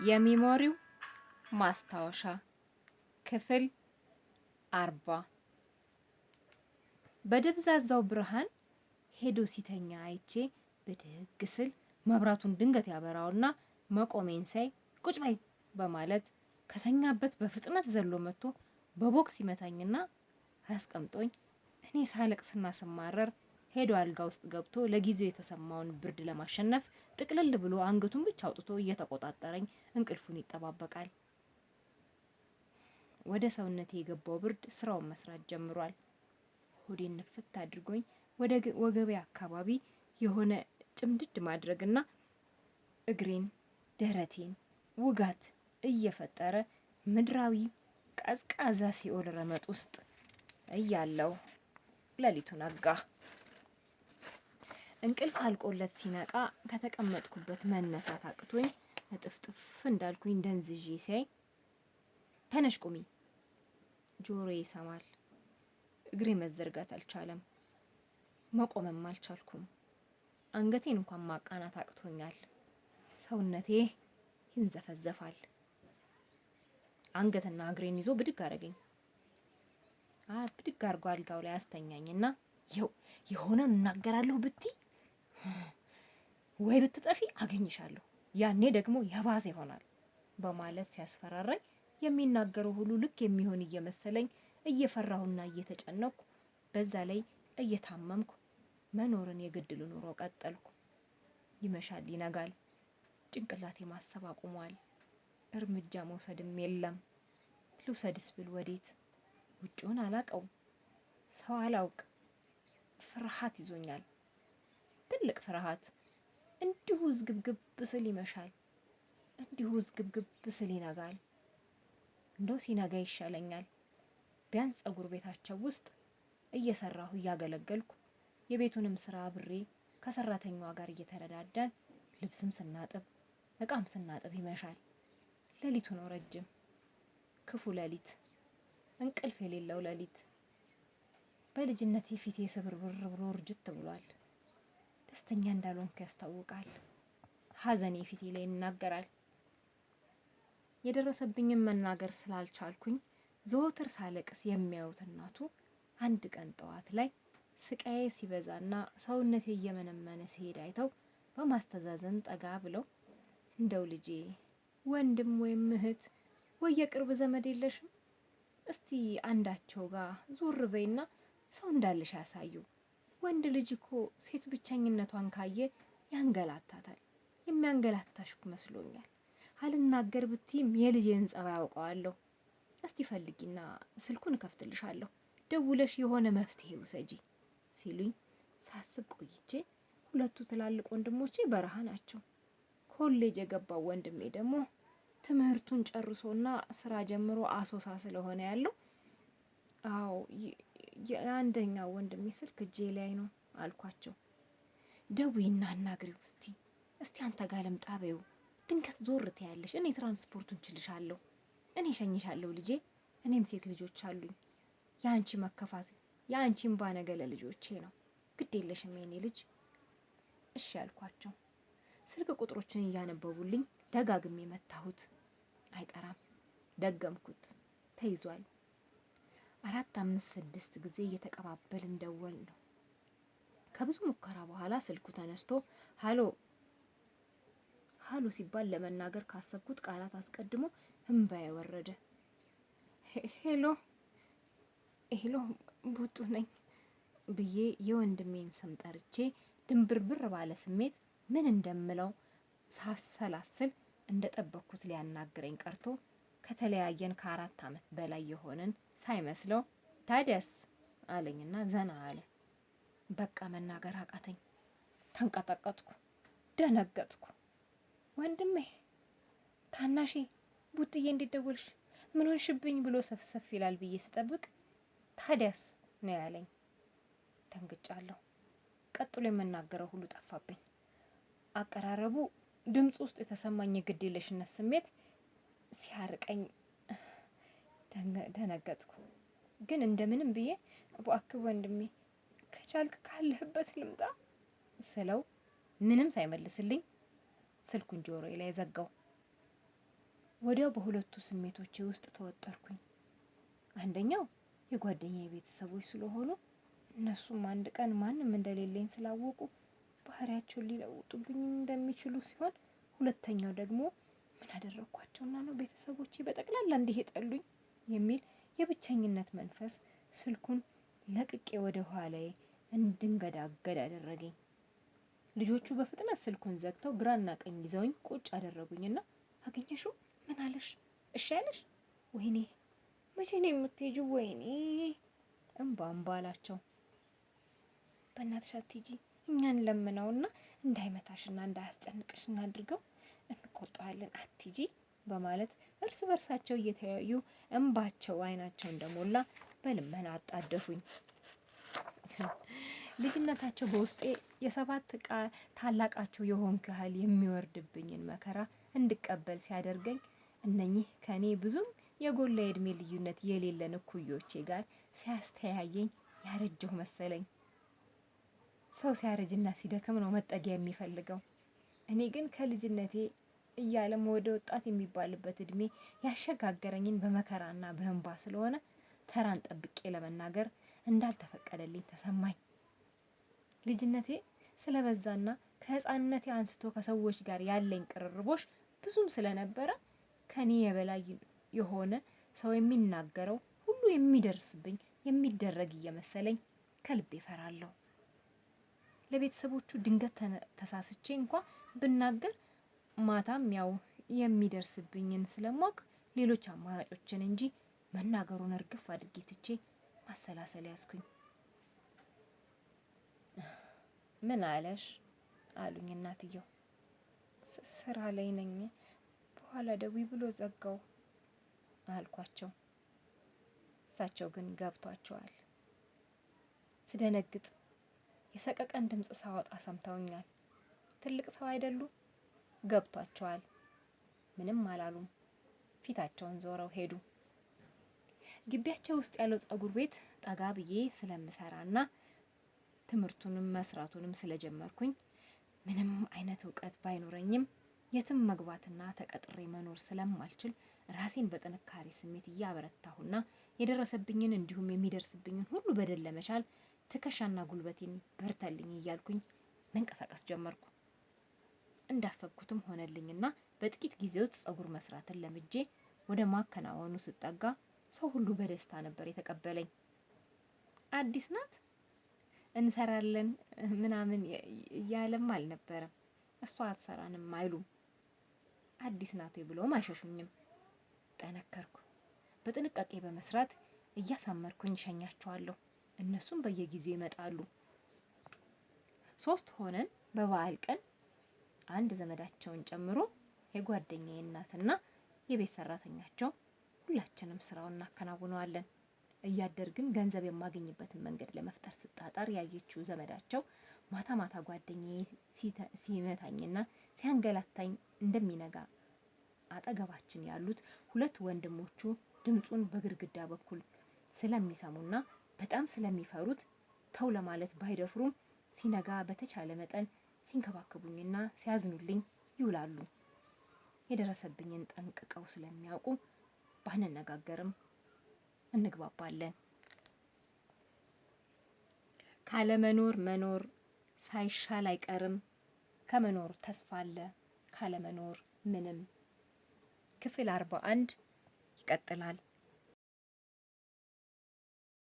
የሚሞሪው ማስታወሻ ክፍል 40። በደብዛዛው ብርሃን ሄዶ ሲተኛ አይቼ ብድግ ስል መብራቱን ድንገት ያበራውና መቆሜን ሳይ ቁጭ በይ በማለት ከተኛበት በፍጥነት ዘሎ መጥቶ በቦክስ ይመታኝና አስቀምጦኝ እኔ ሳለቅስና ስማረር ሄዶ አልጋ ውስጥ ገብቶ ለጊዜው የተሰማውን ብርድ ለማሸነፍ ጥቅልል ብሎ አንገቱን ብቻ አውጥቶ እየተቆጣጠረኝ እንቅልፉን ይጠባበቃል። ወደ ሰውነቴ የገባው ብርድ ስራውን መስራት ጀምሯል። ሆዴን ንፍት አድርጎኝ ወደ ወገቤ አካባቢ የሆነ ጭምድድ ማድረግና እግሬን፣ ደረቴን ውጋት እየፈጠረ ምድራዊ ቀዝቃዛ ሲኦል ረመጥ ውስጥ እያለው ሌሊቱ ነጋ። እንቅልፍ አልቆለት ሲነቃ ከተቀመጥኩበት መነሳት አቅቶኝ እጥፍጥፍ እንዳልኩኝ ደንዝዤ ሲያይ ተነሽ ቁሚ፣ ጆሮዬ ይሰማል። እግሬ መዘርጋት አልቻለም። መቆምም አልቻልኩም። አንገቴን እንኳን ማቃናት አቅቶኛል። ሰውነቴ ይንዘፈዘፋል። አንገትና እግሬን ይዞ ብድግ አደረገኝ። ብድግ አድርጎ አልጋው ላይ አስተኛኝና የሆነ እናገራለሁ ብትይ ወይ ብትጠፊ አገኝሻለሁ፣ ያኔ ደግሞ የባሰ ይሆናል በማለት ሲያስፈራራኝ የሚናገረው ሁሉ ልክ የሚሆን እየመሰለኝ እየፈራሁና እየተጨነቅኩ በዛ ላይ እየታመምኩ መኖርን የግድ ልኑሮ ቀጠልኩ። ይመሻል፣ ይነጋል። ጭንቅላቴ ማሰብ አቁሟል። እርምጃ መውሰድም የለም። ልውሰድስ ብል ወዴት? ውጭውን አላቀው፣ ሰው አላውቅ። ፍርሃት ይዞኛል፣ ትልቅ ፍርሃት። እንዲሁ ዝግብግብ ስል ይመሻል፣ እንዲሁ ዝግብግብ ስል ይነጋል። እንደው ሲነጋ ይሻለኛል። ቢያንስ ጸጉር ቤታቸው ውስጥ እየሰራሁ እያገለገልኩ የቤቱንም ስራ አብሬ ከሰራተኛዋ ጋር እየተረዳዳን ልብስም ስናጥብ እቃም ስናጥብ ይመሻል። ሌሊቱ ነው ረጅም፣ ክፉ ሌሊት፣ እንቅልፍ የሌለው ሌሊት። በልጅነቴ ፊቴ ስብርብር ብሎ እርጅት ብሏል። ደስተኛ እንዳልሆንኩ ያስታውቃል። ሐዘኔ ፊቴ ላይ ይናገራል። የደረሰብኝን መናገር ስላልቻልኩኝ ዘወትር ሳለቅስ የሚያዩት እናቱ አንድ ቀን ጠዋት ላይ ስቃዬ ሲበዛና ሰውነቴ እየመነመነ ሲሄድ አይተው በማስተዛዘን ጠጋ ብለው እንደው ልጄ ወንድም ወይም እህት ወይ የቅርብ ዘመድ የለሽም? እስቲ አንዳቸው ጋር ዞር በይና ሰው እንዳለሽ ያሳዩ። ወንድ ልጅ እኮ ሴት ብቸኝነቷን ካየ ያንገላታታል። የሚያንገላታሽ መስሎኛል። አልናገር ብትይም የልጄን ጸባይ አውቀዋለሁ። እስቲ ፈልጊና ስልኩን እከፍትልሻለሁ፣ ደውለሽ የሆነ መፍትሄ ውሰጂ ሲሉኝ ሳስብ ቆይቼ ሁለቱ ትላልቅ ወንድሞቼ በረሃ ናቸው። ኮሌጅ የገባው ወንድሜ ደግሞ ትምህርቱን ጨርሶና ስራ ጀምሮ አሶሳ ስለሆነ ያለው፣ አዎ የአንደኛው ወንድሜ ስልክ እጄ ላይ ነው አልኳቸው። ደውይና አናግሪው እስቲ እስቲ አንተ ጋር ልምጣ በይው። ድንገት ዞር ትያለሽ። እኔ ትራንስፖርቱን ችልሻለሁ፣ እኔ እሸኝሻለሁ ልጄ። እኔም ሴት ልጆች አሉኝ። የአንቺ መከፋት የአንቺ እምባ ነገ ለልጆቼ ነው። ግድ የለሽም የኔ ልጅ። እሺ አልኳቸው። ስልክ ቁጥሮችን እያነበቡልኝ ደጋግሜ መታሁት። አይጠራም። ደገምኩት። ተይዟል። 4፣ 5፣ 6 ጊዜ እየተቀባበልን ደወል ነው። ከብዙ ሙከራ በኋላ ስልኩ ተነስቶ ሃሎ ሃሎ ሲባል ለመናገር ካሰብኩት ቃላት አስቀድሞ እምባዬ ወረደ። Hello hello ቡጡ ነኝ ብዬ የወንድሜን ስም ጠርቼ ድንብርብር ባለ ስሜት ምን እንደምለው ሳሰላስል እንደጠበቅኩት ሊያናግረኝ ቀርቶ ከተለያየን ከ4 ዓመት በላይ የሆነን ሳይመስለው ታዲያስ አለኝና ዘና አለ። በቃ መናገር አቃተኝ። ተንቀጠቀጥኩ፣ ደነገጥኩ። ወንድሜ ታናሼ ቡጥዬ እንዴት ደወልሽ? ምን ሆንሽብኝ ብሎ ሰፍሰፍ ይላል ብዬ ስጠብቅ ታዲያስ ነው ያለኝ። ደንግጫለሁ። ቀጥሎ የምናገረው ሁሉ ጠፋብኝ። አቀራረቡ፣ ድምፁ ውስጥ የተሰማኝ የግዴለሽነት ስሜት ሲያርቀኝ ደነገጥኩ። ግን እንደምንም ብዬ እባክህ ወንድሜ ከቻልክ ካለህበት ልምጣ ስለው ምንም ሳይመልስልኝ ስልኩን ጆሮዬ ላይ ዘጋው። ወዲያው በሁለቱ ስሜቶቼ ውስጥ ተወጠርኩኝ። አንደኛው የጓደኛዬ ቤተሰቦች ስለሆኑ እነሱም አንድ ቀን ማንም እንደሌለኝ ስላወቁ ባህሪያቸውን ሊለውጡብኝ እንደሚችሉ ሲሆን፣ ሁለተኛው ደግሞ ምን አደረግኳቸውና ነው ቤተሰቦቼ በጠቅላላ እንዲህ የጠሉኝ የሚል የብቸኝነት መንፈስ ስልኩን ለቅቄ ወደ ኋላዬ እንድንገዳገድ አደረገኝ። ልጆቹ በፍጥነት ስልኩን ዘግተው ግራና ቀኝ ይዘውኝ ቁጭ አደረጉኝና አገኘሽው? ምን አለሽ? እሺ አለሽ? ወይኔ መቼ ነው የምትሄጂው? ወይኔ እምባ እምባ አላቸው። በእናትሽ አትሂጂ፣ እኛን ለምነውና እንዳይመታሽና እንዳያስጨንቅሽ እናድርገው፣ እንቆጣዋለን፣ አትሂጂ በማለት እርስ በርሳቸው እየተያዩ እንባቸው አይናቸው እንደሞላ በልመና አጣደፉኝ። ልጅነታቸው በውስጤ የሰባት ታላቃቸው የሆንኩ ያህል የሚወርድብኝን መከራ እንድቀበል ሲያደርገኝ እነኚህ ከኔ ብዙም የጎላ የእድሜ ልዩነት የሌለን እኩዮቼ ጋር ሲያስተያየኝ ያረጀሁ መሰለኝ። ሰው ሲያረጅና ሲደክም ነው መጠጊያ የሚፈልገው። እኔ ግን ከልጅነቴ እያለም ወደ ወጣት የሚባልበት እድሜ ያሸጋገረኝን በመከራና በእንባ ስለሆነ ተራን ጠብቄ ለመናገር እንዳልተፈቀደልኝ ተሰማኝ። ልጅነቴ ስለበዛና ከህፃንነቴ አንስቶ ከሰዎች ጋር ያለኝ ቅርርቦሽ ብዙም ስለነበረ ከኔ የበላይ የሆነ ሰው የሚናገረው ሁሉ የሚደርስብኝ የሚደረግ እየመሰለኝ ከልቤ እፈራለሁ። ለቤተሰቦቹ ድንገት ተሳስቼ እንኳ ብናገር ማታም ያው የሚደርስብኝን ስለማውቅ ሌሎች አማራጮችን እንጂ መናገሩን እርግፍ አድርጌ ትቼ ማሰላሰል ያዝኩኝ። ምን አለሽ አሉኝ እናትየው። ስራ ላይ ነኝ፣ በኋላ ደውይ ብሎ ዘጋው አልኳቸው። እሳቸው ግን ገብቷቸዋል። ስደነግጥ የሰቀቀን ድምፅ ሳወጣ ሰምተውኛል። ትልቅ ሰው አይደሉ? ገብቷቸዋል። ምንም አላሉም። ፊታቸውን ዞረው ሄዱ። ግቢያቸው ውስጥ ያለው ጸጉር ቤት ጠጋ ብዬ ስለምሰራና ትምህርቱንም መስራቱንም ስለጀመርኩኝ ምንም አይነት እውቀት ባይኖረኝም የትም መግባትና ተቀጥሬ መኖር ስለማልችል ራሴን በጥንካሬ ስሜት እያበረታሁና የደረሰብኝን እንዲሁም የሚደርስብኝን ሁሉ በደል ለመቻል ትከሻና ጉልበቴን በርታልኝ እያልኩኝ መንቀሳቀስ ጀመርኩ። እንዳሰብኩትም ሆነልኝና በጥቂት ጊዜ ውስጥ ጸጉር መስራትን ለምጄ ወደ ማከናወኑ ስጠጋ ሰው ሁሉ በደስታ ነበር የተቀበለኝ። አዲስ ናት እንሰራለን ምናምን እያለም አልነበረም። እሷ አትሰራንም አይሉም። አዲስ ናት ወይ ብለውም አይሸሹኝም። ጠነከርኩ። በጥንቃቄ በመስራት እያሳመርኩኝ እሸኛቸዋለሁ። እነሱም በየጊዜው ይመጣሉ። ሶስት ሆነን በበዓል ቀን አንድ ዘመዳቸውን ጨምሮ የጓደኛዬ እናትና የቤት ሰራተኛቸው ሁላችንም ስራውን እናከናውነዋለን። እያደር ግን ገንዘብ የማገኝበትን መንገድ ለመፍጠር ስጣጣር ያየችው ዘመዳቸው ማታ ማታ ጓደኛዬ ሲመታኝና ሲያንገላታኝ እንደሚነጋ አጠገባችን ያሉት ሁለት ወንድሞቹ ድምጹን በግድግዳ በኩል ስለሚሰሙና በጣም ስለሚፈሩት ተው ለማለት ባይደፍሩም ሲነጋ በተቻለ መጠን ሲንከባከቡኝና ሲያዝኑልኝ ይውላሉ። የደረሰብኝን ጠንቅቀው ስለሚያውቁ ባንነጋገርም እንግባባለን። ካለመኖር መኖር ሳይሻል አይቀርም። ከመኖር ተስፋ አለ፣ ካለመኖር ምንም። ክፍል 41 ይቀጥላል።